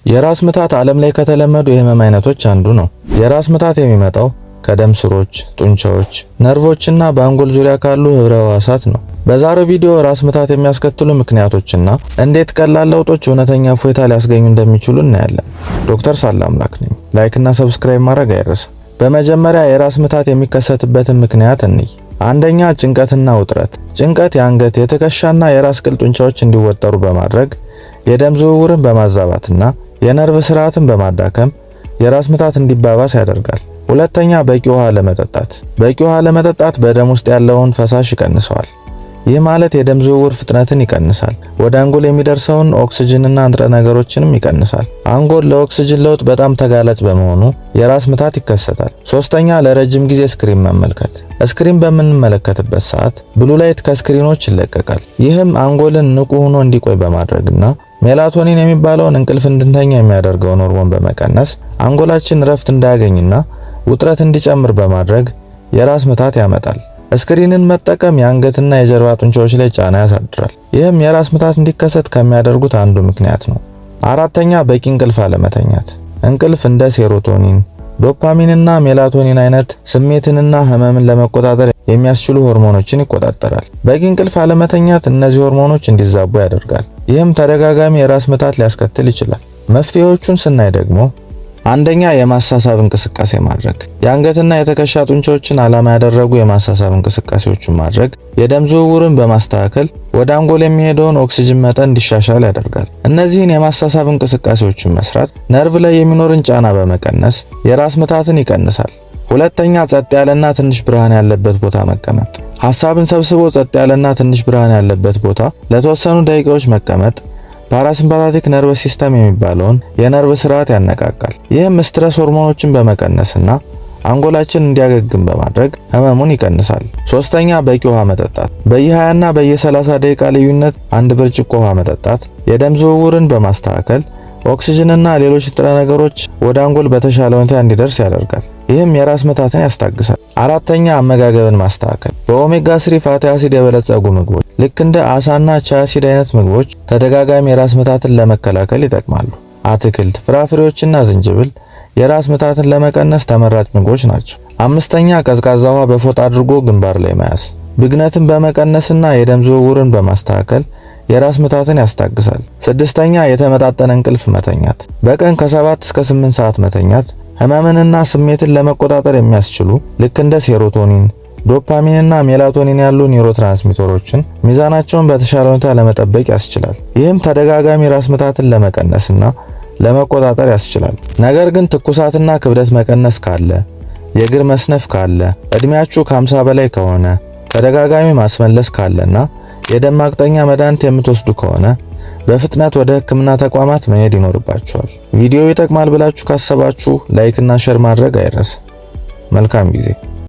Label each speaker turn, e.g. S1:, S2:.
S1: የራስ ምታት ዓለም ላይ ከተለመዱ የህመም አይነቶች አንዱ ነው። የራስ ምታት የሚመጣው ከደም ስሮች፣ ጡንቻዎች፣ ነርቮችና በአንጎል ዙሪያ ካሉ ህብረ ህዋሳት ነው። በዛሬው ቪዲዮ ራስ ምታት የሚያስከትሉ ምክንያቶችና እንዴት ቀላል ለውጦች እውነተኛ እፎይታ ሊያስገኙ እንደሚችሉ እናያለን። ዶክተር ሳላምላክ ነኝ። Like እና subscribe ማድረግ አይረሳ። በመጀመሪያ የራስ ምታት የሚከሰትበትን ምክንያት እንይ። አንደኛ፣ ጭንቀትና ውጥረት። ጭንቀት የአንገት፣ የትከሻና የራስ ቅል ጡንቻዎች እንዲወጠሩ በማድረግ የደም ዝውውርን በማዛባትና የነርቭ ስርዓትን በማዳከም የራስ ምታት እንዲባባስ ያደርጋል። ሁለተኛ፣ በቂ ውሃ አለመጠጣት። በቂ ውሃ አለመጠጣት በደም ውስጥ ያለውን ፈሳሽ ይቀንሰዋል። ይህ ማለት የደም ዝውውር ፍጥነትን ይቀንሳል። ወደ አንጎል የሚደርሰውን ኦክስጅንና ንጥረ ነገሮችንም ይቀንሳል። አንጎል ለኦክስጅን ለውጥ በጣም ተጋላጭ በመሆኑ የራስ ምታት ይከሰታል። ሶስተኛ፣ ለረጅም ጊዜ screen መመልከት። Screen በምንመለከትበት ሰዓት blue light ከ screen ኦች ይለቀቃል። ይህም አንጎልን ንቁ ሆኖ እንዲቆይ በማድረግና ሜላቶኒን የሚባለውን እንቅልፍ እንድንተኛ የሚያደርገውን ሆርሞን በመቀነስ አንጎላችን እረፍት እንዳያገኝና ውጥረት እንዲጨምር በማድረግ የራስ ምታት ያመጣል። Screen ን መጠቀም የአንገትና የጀርባ ጡንቻዎች ላይ ጫና ያሳድራል። ይህም የራስ ምታት እንዲከሰት ከሚያደርጉት አንዱ ምክንያት ነው። አራተኛ፣ በቂ እንቅልፍ አለመተኛት። እንቅልፍ እንደ serotonin፣ dopamine እና ሜላቶኒን አይነት ስሜትንና ህመምን ለመቆጣጠር የሚያስችሉ ሆርሞኖችን ይቆጣጠራል። በቂ እንቅልፍ አለመተኛት እነዚህ ሆርሞኖች እንዲዛቡ ያደርጋል። ይህም ተደጋጋሚ የራስ ምታት ሊያስከትል ይችላል። መፍትሄዎቹን ስናይ ደግሞ አንደኛ፣ የማሳሳብ እንቅስቃሴ ማድረግ። የአንገትና የትከሻ ጡንቻዎችን ዓላማ ያደረጉ የማሳሳብ እንቅስቃሴዎችን ማድረግ የደም ዝውውርን በማስተካከል ወደ አንጎል የሚሄደውን ኦክስጅን መጠን እንዲሻሻል ያደርጋል። እነዚህን የማሳሳብ እንቅስቃሴዎችን መስራት ነርቭ ላይ የሚኖርን ጫና በመቀነስ የራስ ምታትን ይቀንሳል። ሁለተኛ፣ ጸጥ ያለና ትንሽ ብርሃን ያለበት ቦታ መቀመጥ። ሐሳብን ሰብስቦ ጸጥ ያለና ትንሽ ብርሃን ያለበት ቦታ ለተወሰኑ ደቂቃዎች መቀመጥ parasympathetic nervous system የሚባለውን የነርቭ ስርዓት ያነቃቃል። ይህም stress ሆርሞኖችን በመቀነስና አንጎላችን እንዲያገግም በማድረግ ህመሙን ይቀንሳል። ሶስተኛ፣ በቂ ውሃ መጠጣት። በየ20 እና በየ30 ደቂቃ ልዩነት አንድ ብርጭቆ ውሃ መጠጣት የደም ዝውውርን በማስተካከል ኦክስጅንና ሌሎች ንጥረ ነገሮች ወደ አንጎል በተሻለ ሁኔታ እንዲደርስ ያደርጋል። ይህም የራስ ምታትን ያስታግሳል። አራተኛ፣ አመጋገብን ማስተካከል። በ omega 3 fatty acid የበለጸጉ ምግቦች ልክ እንደ አሳና chia seed አይነት ምግቦች ተደጋጋሚ የራስ ምታትን ለመከላከል ይጠቅማሉ። አትክልት፣ ፍራፍሬዎችና ዝንጅብል የራስ ምታትን ለመቀነስ ተመራጭ ምግቦች ናቸው። አምስተኛ፣ ቀዝቃዛ ውሃ በፎጣ አድርጎ ግንባር ላይ መያዝ ብግነትን በመቀነስና የደም ዝውውርን በማስተካከል የራስ ምታትን ያስታግሳል። ስድስተኛ፣ የተመጣጠነ እንቅልፍ መተኛት። በቀን ከ7 እስከ 8 ሰዓት መተኛት ህመምንና ስሜትን ለመቆጣጠር የሚያስችሉ ልክ እንደ serotonin፣ dopamine ና melatonin ያሉ neurotransmitter ኦችን ሚዛናቸውን በተሻለ ሁኔታ ለመጠበቅ ያስችላል። ይህም ተደጋጋሚ ራስ ምታትን ለመቀነስና ለመቆጣጠር ያስችላል። ነገር ግን ትኩሳትና ክብደት መቀነስ ካለ፣ የእግር መስነፍ ካለ፣ እድሜያችሁ ከ50 በላይ ከሆነ፣ ተደጋጋሚ ማስመለስ ካለና የደም ማቅጠኛ መድኃኒት የምትወስዱ ከሆነ በፍጥነት ወደ ሕክምና ተቋማት መሄድ ይኖርባችኋል። ቪዲዮ ይጠቅማል ብላችሁ ካሰባችሁ like እና share ማድረግ አይረሳ። መልካም ጊዜ።